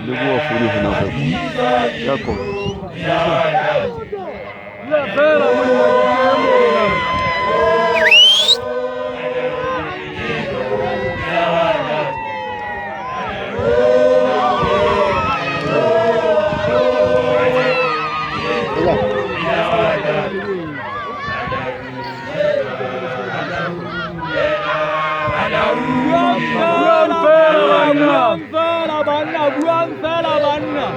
Moleko wa fole ho nako ya kona. Buang fela banna, buang fela banna.